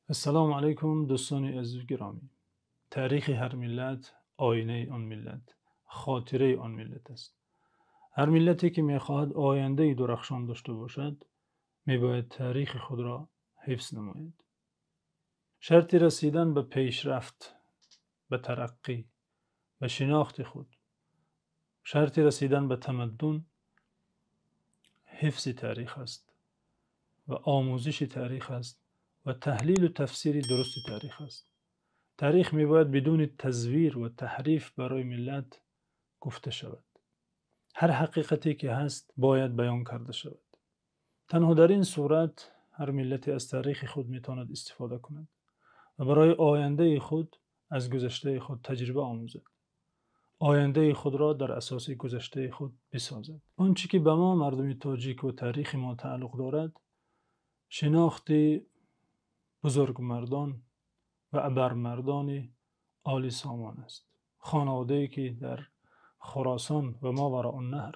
Ассалому алайкум, дӯстони азиз, гиромӣ. Таърихи ҳар миллат оинаи он миллат, хотираи он миллат аст. Ҳар миллате ки мехоҳад оянда дурахшон дошта бошад, мебояд таърихи худро ҳифз намояд. Шарти расидан ба пешрафт, ба тараққӣ, ба шинохти худ, шарти расидан ба тамаддун ҳифзи таърих аст ва омӯзиши таърих аст ва таҳлил ва тафсири дурусти таърих аст. Таърих мебояд бидуни тазвир ва таҳриф барои миллат гуфта шавад. Ҳар ҳақиқате ки ҳаст бояд баён карда шавад. Танҳо дар ин сурат ҳар миллате аз таърихи худ метавонад истифода кунад ва барои оянда худ аз гузаштаи худ таҷриба омӯзад. Оянда худро дар асоси гузаштаи худ бисозад. Он чи ки ба мо мардуми тоҷик ва таърихи мо тааллуқ дорад, шинохти бузургмардон ва абармардони Оли Сомон аст. Хонаводае ки дар Хуросон ва Мовароуннаҳр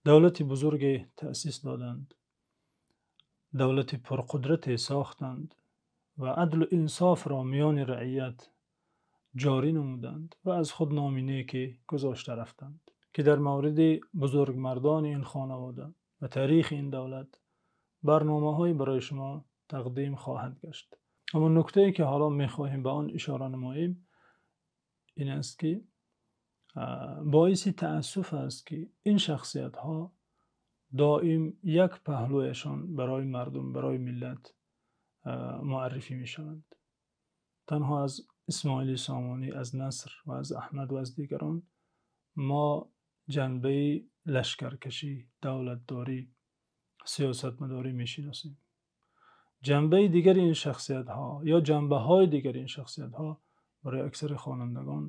давлати бузурге таъсис доданд, давлати пурқудрате сохтанд ва адлу инсофро миёни раият ҷорӣ намуданд ва аз худ номи некӣ гузошта рафтанд, ки дар мавриди бузургмардони ин хонавода ва таърихи ин давлат барномаҳое барои шумо тақдим хоҳад гашт. Аммо нуктае ки ҳоло мехоҳем ба он ишора намоем ин аст, ки боиси таассуф аст, ки ин шахсиятҳо доим як паҳлӯяшон барои мардум, барои миллат муаррифӣ мешаванд. Танҳо аз Исмоили Сомонӣ, аз Наср ва аз Аҳмад ва аз дигарон мо ҷанбаи лашкаркашӣ, давлатдорӣ, сиёсатмадорӣ мешиносем. Ҷанбаи дигари ин шахсиятҳо ё ҷанбаҳои дигари ин шахсиятҳо барои аксари хонандагон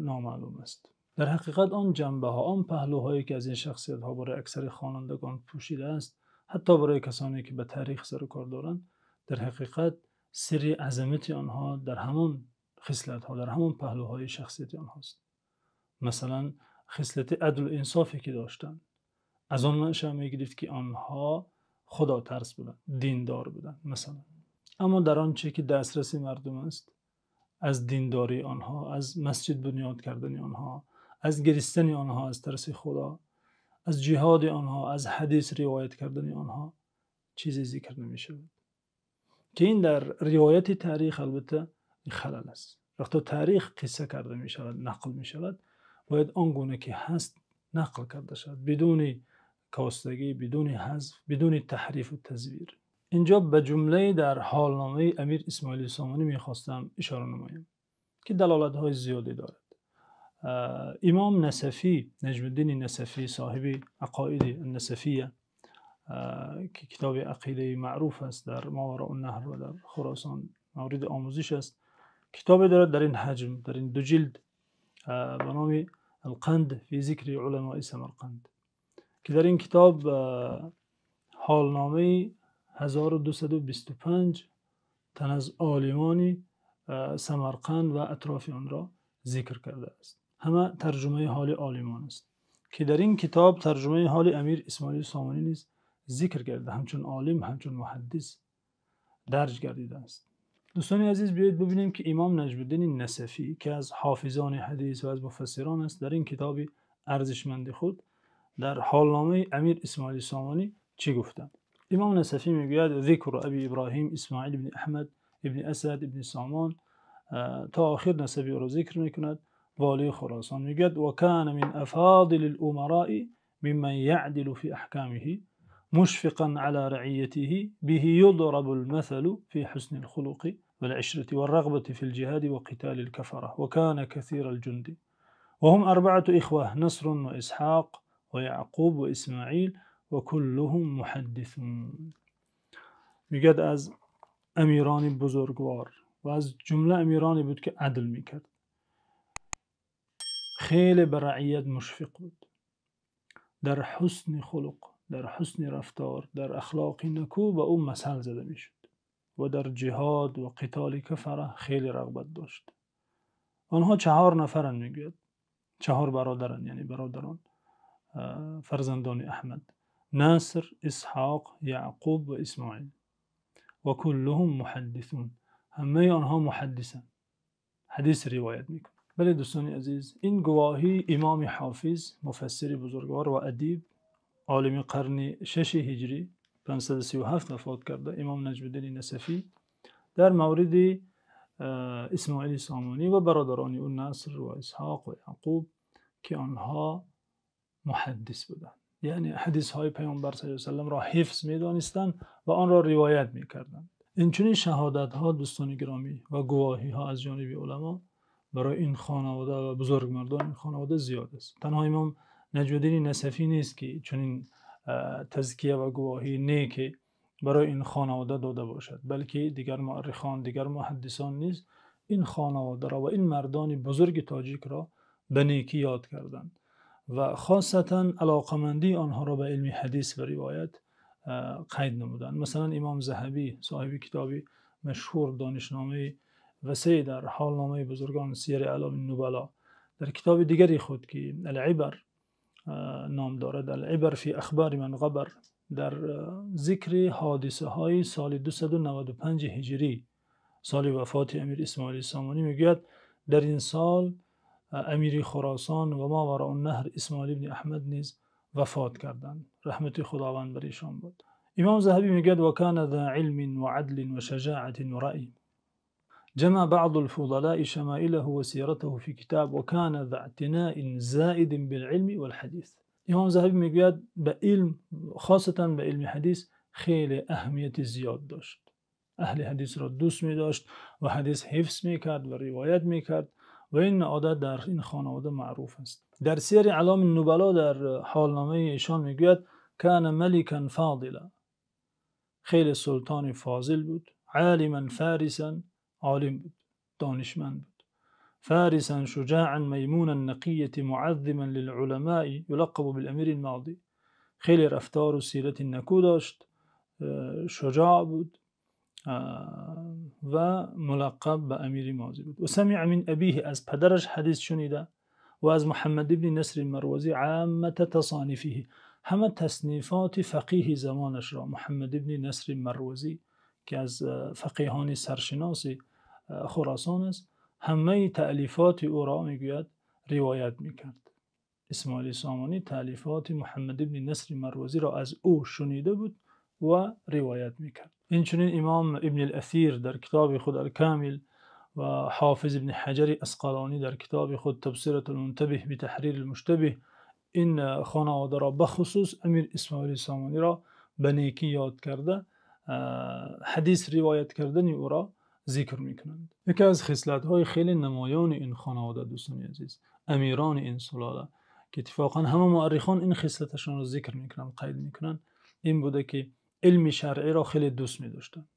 номаълум аст. Дар ҳақиқат он ҷанбаҳо, он паҳлӯҳое ки аз ин шахсиятҳо барои аксари хонандагон пӯшида аст, ҳатто барои касоне ки ба таърих сару кор доранд, дар ҳақиқат сирри азамати онҳо дар ҳамон хислатҳо, дар ҳамон паҳлӯҳои шахсияти онҳост. Масалан, хислати адлу инсофе ки доштанд, аз он манша мегирифт, ки онҳо худотарс буданд, диндор буданд, масалан. Аммо дар он чи ки дастраси мардум аст, аз диндории онҳо, аз масҷид бунёд кардани онҳо, аз гиристани онҳо аз тарси Худо, аз ҷиҳоди онҳо, аз ҳадис ривоят кардани онҳо чизе зикр намешавад. Ки ин дар ривояти таърих албатта халал аст. Вақте таърих қисса карда мешавад, нақл мешавад, бояд он гуна ки ҳаст нақл карда шавад, бидуни костагӣ, бидуни ҳазф, бидуни таҳриф ва тазвир. Инҷо ба ҷумлае дар ҳолномаи Амир Исмоили Сомонӣ мехостам ишора намоям, ки далолатҳои зиёде дорад. Имом Насафӣ, Наҷмуддин Насафӣ, соҳиби Ақоиди Насафия, ки китоби ақидаи маъруф аст дар Мовароуннаҳр ва дар Хуросон мавриди омӯзиш аст, китобе дорад дар ин ҳаҷм, дар ин ду ҷилд, ба номи Ал-Қанд фи зикри уламои Самарқанд, ки дар ин китоб ҳолномаи 1225 тан аз олимони Самарқанд ва атрофи онро зикр кардааст. Ҳама тарҷумаи ҳоли олимон аст, ки дар ин китоб тарҷумаи ҳоли Амир Исмоили Сомонӣ низ зикр гардида, ҳамчун олим, ҳамчун муҳаддис дарҷ гардидааст. Дӯстони азиз, биёед бибинем, ки имом Наҷмуддин Насафӣ, ки аз ҳофизони ҳадис ва аз муфассирон аст, дар ин китоби арзишманди худ дар ҳолномаи Амир Исмоили Сомонӣ чӣ гуфта? Имом Насафӣ мегӯяд: зикру Аби Иброҳим Исмоил ибни Аҳмад ибни Асад ибни Сомон, то охир насаби ӯро зикр мекунад, волии Хуросон. Мегӯяд: ва кана мин афодили л-умарои мимман яъдилу фи аҳкомиҳи мушфиқан ала раиятиҳи биҳи юдрабу л-масалу фи ҳусни л-хулуқи вал-ишрати вар-рағбати фи л-ҷиҳоди ва қитоли л-кафара ва кана касира л-ҷунди ва ҳум арбаату ихва Насрун ва Исҳоқ ва Яъқуб ва Исмоил ва куллуҳум муҳаддисун. Мегӯяд аз амирони бузургвор ва аз ҷумла амироне буд, ки адл мекард, хеле ба раият мушфиқ буд, дар ҳусни хулуқ, дар ҳусни рафтор, дар ахлоқи нику ба ӯ масал зада мешуд ва дар ҷиҳод ва қитоли кафара хеле рағбат дошт. Онҳо чаҳор нафаранд, мегӯяд, чаҳор бародаранд, яъне бародарон, фарзандони Аҳмад: Наср, Исҳоқ, Яъқуб ва Исмоил. Ва куллуҳум муҳаддисун. Ҳамаи онҳо муҳаддисанд. Ҳадис ривоят мекунанд. Бале дӯстони азиз, ин гувоҳии имом Ҳофиз, муфассири бузургвор ва адиб, олими қарни шашуми ҳиҷрӣ, 537 вафот карда, имом Наҷмуддин Насафӣ дар мавриди Исмоили Сомонӣ ва бародарони ӯ Наср ва Исҳоқ ва Яъқуб, ки онҳо муҳаддис буданд. Яъне ҳадисҳои Паёмбар саллаллоҳу алайҳи васаллам-ро ҳифз медонистанд ва онро ривоят мекарданд. Инчунин шаҳодатҳо дӯстони гиромӣ ва гувоҳиҳо аз ҷониби уламо барои ин хонавода ва бузургмардони ин хонавода зиёд аст. Танҳо имом Наҷмуддин Насафӣ нест, ки чунин тазкия ва гувоҳии некӣ барои ин хонавода дода бошад, балки дигар муаррихон, дигар муҳаддисон низ ин хонаводаро ва ин мардони бузурги тоҷикро ба некӣ ёд карданд ва хосатан алоқамандии онҳоро ба илми ҳадис ва ривоят қайд намуданд. Масалан имом Заҳабӣ, соҳиби китоби машҳур Донишномаи васеъ дар ҳолномаи бузургон Сияр Аълам ан-Нубало, дар китоби дигари худ ки Ал-Ибар ном дорад, Ал-Ибар фи ахбори ман ғабар, дар зикри ҳодисаҳои соли 295 ҳиҷрӣ, соли вафоти Амир Исмоили Сомонӣ, мегӯяд дар ин сол амири Хуросон ва Мовароуннаҳр Исмоил ибн Аҳмад низ вафот карданд. Раҳмати Худованд бар эшон бод. Имом Заҳабӣ мегӯяд: ва кана зо илмин ва адлин ва шуҷоатин ва раъй. ҷамаъа баъзул фузалои шамоилаҳу ва сиратаҳу фи китоб ва кана зо иътиноин зоидин бил-илми вал-ҳадис. Имом Заҳабӣ мегӯяд ба илм, хосатан ба илми ҳадис, хеле аҳамияти зиёд дошт. Аҳли ҳадисро дӯст медошт ва ҳадис ҳифз мекард ва ривоят мекард ва ин одат дар ин хонавода маъруф аст. Дар Сияр Аълам ан-Нубало дар ҳолномаи эшон мегӯяд: кана маликан фозила, хеле султони фозил буд, олиман форисан, олим буд, донишманд буд, форисан шуҷоан маймунан нақияти муаззиман лил-уламои юлаққабу бил-амири л-модӣ. Хеле рафтор ва сирати нику дошт, шуҷоъ буд ва мулаққаб ба Амири Мозӣ буд. Ва самиъа мин абиҳи, аз падараш ҳадис шунида ва аз Муҳаммад ибн Наср Марвазӣ оммата тасонифиҳи, ҳама таснифоти фақеҳи замонашро Муҳаммад ибн Наср Марвазӣ, ки аз фақеҳони саршиноси Хуросон аст, ҳамаи таълифоти ӯро мегӯяд ривоят мекард. Исмоили Сомонӣ таълифоти Муҳаммад ибн Наср Марвазиро аз ӯ шунида буд ва ривоят мекард. Инчунин имом Ибн ал-Асир дар китоби худ Ал-Комил ва Ҳофиз ибн Ҳаҷар Асқалонӣ дар китоби худ Табсиратул Мунтабиҳ би-таҳрир ал-Муштабиҳ ин хонаводаро бахусус Амир Исмоили Сомониро ба некӣ ёд карда, ҳадис ривоят кардани ӯро зикр мекунанд. Яке аз хислатҳои хеле намоёни ин хонавода дӯстони азиз, амирони ин сулола, ки иттифоқан ҳама муаррихон ин хислаташонро зикр мекунанд, қайд мекунанд, ин буда ки илми шаръиро хеле дӯст медоштанд.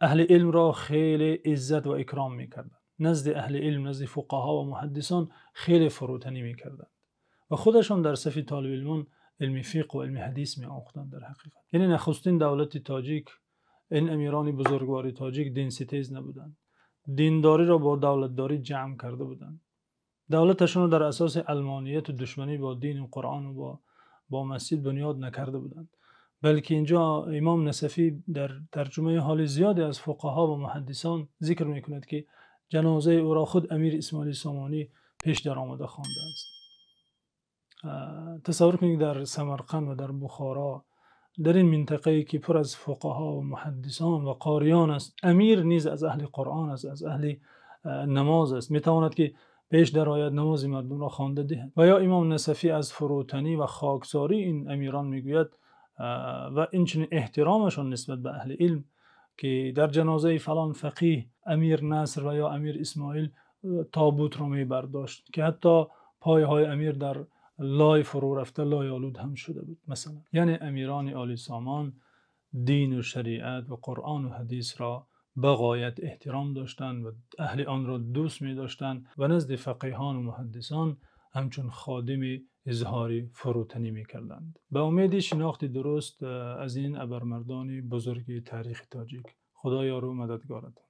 Аҳли илмро хеле иззат ва икром мекарданд. Назди аҳли илм, назди фуқаҳо ва муҳаддисон хеле фурӯтанӣ мекарданд ва худашон дар сафи толибилмон илми фиқҳ ва илми ҳадис меомӯхтанд дар ҳақиқат. Яъне нахустин давлати тоҷик, ин амирони бузургвори тоҷик динситез набуданд. Диндориро бо давлатдорӣ ҷамъ карда буданд. Давлаташонро дар асоси алмоният ва душманӣ бо дин ва Қуръон ва бо масҷид бунёд накарда буданд. Балки инҷо имом Насафӣ дар тарҷумаи ҳоли зиёде аз фуқаҳо ва муҳаддисон зикр мекунад, ки ҷанозаи ӯро худ Амир Исмоили Сомонӣ пеш даромада хондааст. Тасаввур кунед дар Самарқанд ва дар Бухоро, дар ин минтақае ки пур аз фуқаҳо ва муҳаддисон ва қориён аст, амир низ аз аҳли Қуръон аст, аз аҳли намоз аст, метавонад ки пеш дарояд, намози мардумро хонда диҳад. Ва ё имом Насафӣ аз фурӯтанӣ ва хоксории ин амирон мегӯяд ва инчунин эҳтиромашон нисбат ба аҳли илм, ки дар ҷанозаи фалон фақеҳ Амир Наср ва ё Амир Исмоил тобутро мебардошт, ки ҳатто пойҳои амир дар лой фурӯ рафта, лойолуд ҳам шуда буд масалан. Яъне амирони Оли Сомон дин ва шариат ва Қуръон ва ҳадисро ба ғоят эҳтиром доштанд ва аҳли онро дӯст медоштанд ва назди фақеҳон ва муҳаддисон ҳамчун ходими изҳори фурӯтанӣ мекарданд. Ба умеди шинохти дуруст аз ин абармардони бузурги таърихи тоҷик, Худо ёру мададгоратон.